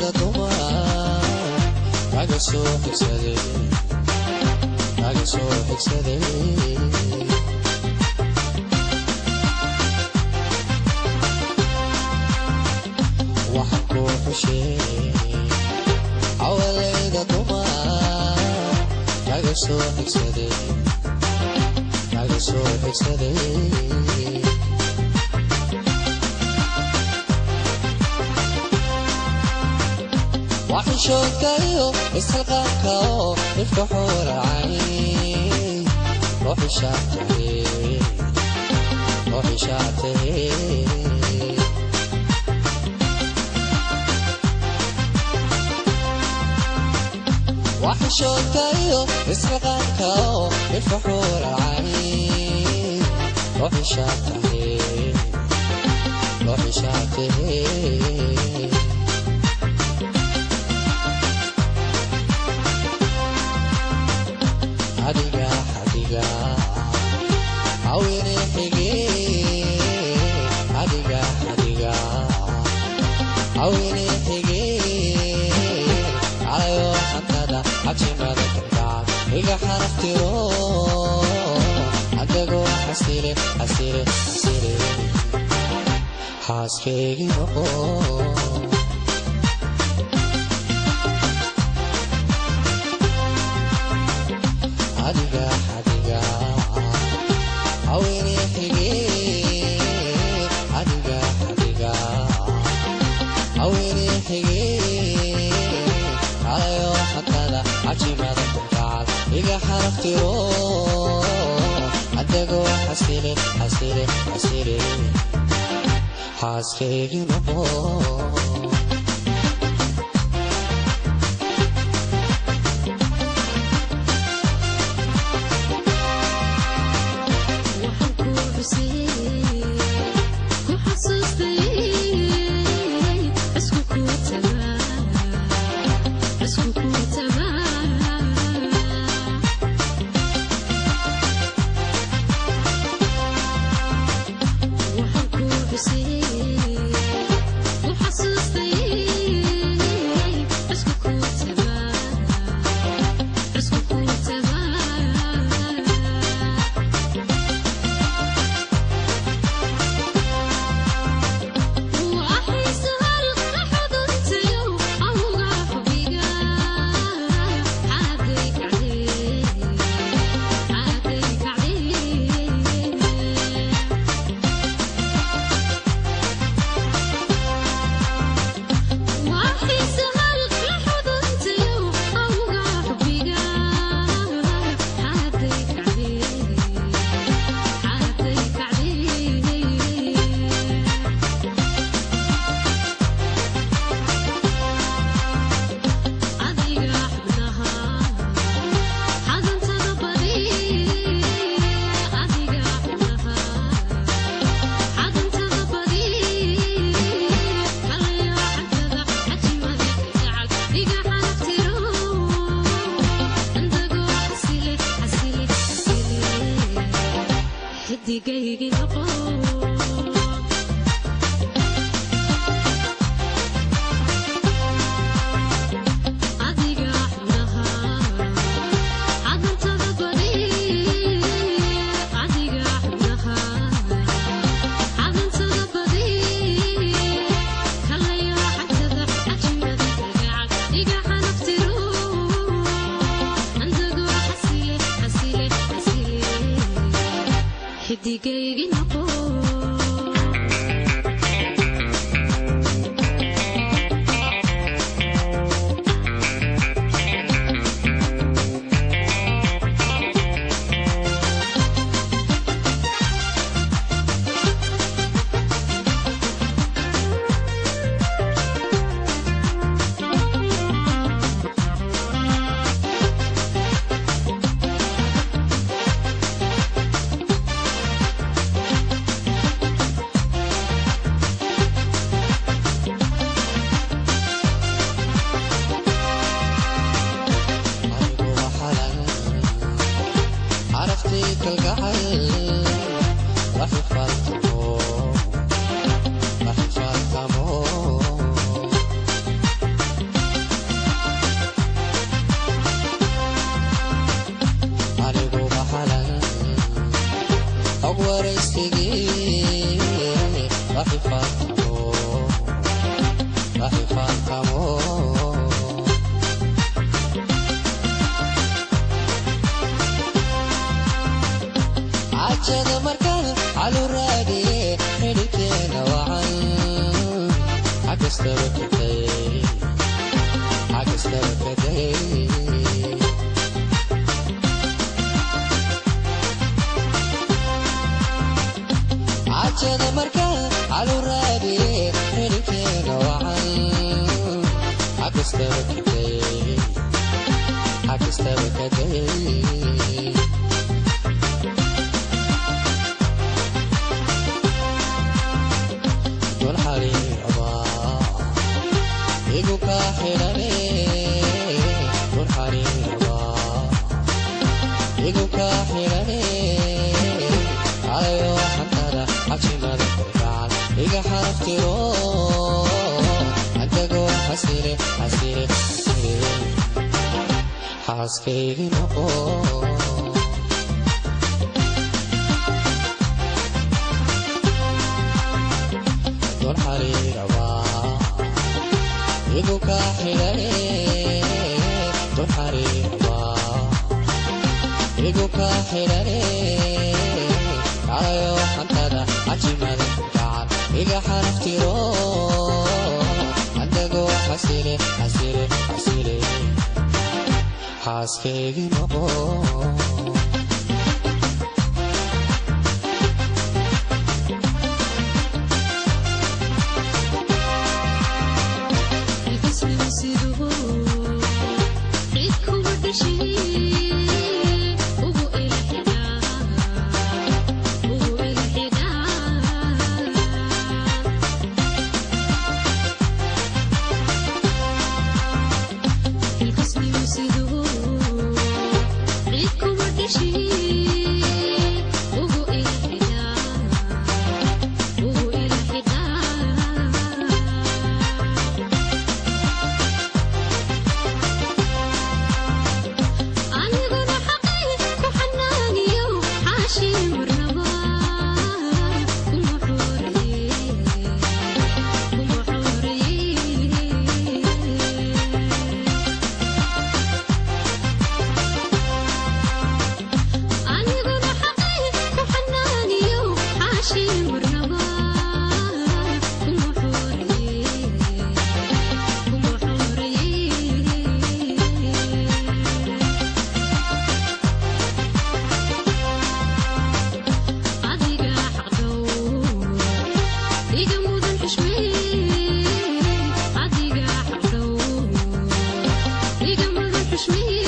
Cawalayda dumar kaga soo xigsaday, kaga soo xigsaday. Waxaan ku xushee cawalayda dumar kaga soo xigsaday, kaga soo xigsaday. Waxishoodkayo isxilqaanka oo ifka xuuracay loo xishaabtahe, loo xishaabtahe. Waxishoodkayo isxilqaanka oo ifka xuuracay loo xishaabtahe, loo xishaabtahe. Adiga xadiga hawene xige, adiga xadiga hawene xige. Calayo xantada xajimada kalgacal iga xaraftiro, adagoo xasile xasile xasile xaaskaygi noqo. Adiga xadiga hawene xige, adiga xadiga hawene xige. Calayo xantada xajimada kalgacal iga xaraftiro, adagoo xasile xasile xasile xaaskaygi noqo. Waxaan ku xusiyey, ku xasuustay, isku ku tagaa, isku ku tagaa. Waxaan ku xusiyey, ku xasuustay. Xilsigii la xifaaltamo, la xifaaltamo. Cajada markaan calu raadiye, xidhikeena wacan xagastaba kaday, xagastaba kaday. Cajada markaan calu raadiye, xidhikeena wacan xagastaba kaday, xagastaba kaday. Dul xariiraba igu kaa xidhane, dul xariiraba igu kaa xidhane. Alayo xantada xajimada kalgacal iga xaraftiro, antagoo xasile, xasile, xasile, xaaskaygi noqo. Dul xariiraba igu kaa xidhane, dul xariiraba igu kaa xidhane. Alayo xantada xajimada kalgacal iga xaraftiro, antagoo xasile, xasile, xasile, xaaskaygi noqo. Aniguna xaqay ku xanaaniyo, xaashii marnaba kuma xoreeye, kuma xoreeye. Aniguna xaqay ku xanaaniyo, xaashii marnaba kuma xoreeye, kuma xoreeye. Adiga xaqdhow iga mudan xushmee, adiga xaqdhow iga mudan xushmee.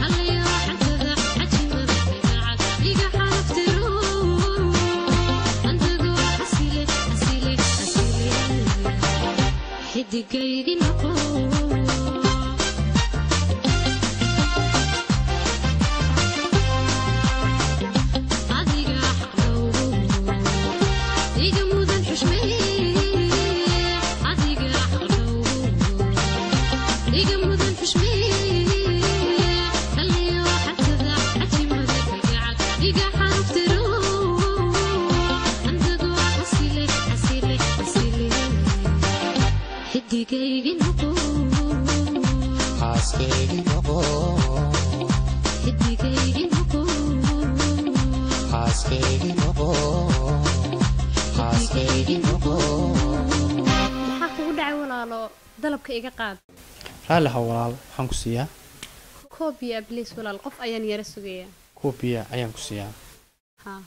Halayo xantada xajimada kalgacal iga xaraftiro, antagoo xasile, xasile, xasile, xidigaygi noqo. Adiga xaqdhow iga mudan xushmee, adiga xaqdhow iga mudan xushmee. Halayo xantada xajimada kalgacal iga xaraftiro, antagoo xasile, xasile, xasile, xidigaygi noqo. Xaaskaygi noqo. Xidigaygi noqo. Xaaskaygi noqo, xaaskaygi noqo. Maxaa kugu dhacay walaalo? Dalabka iga qaad. Raalli ha walaal, waxaan ku siiyaa Koob biyo please walaal, qof ayaan yara sugayaa. Koob biyo ayaan ku siiyaa. Haa.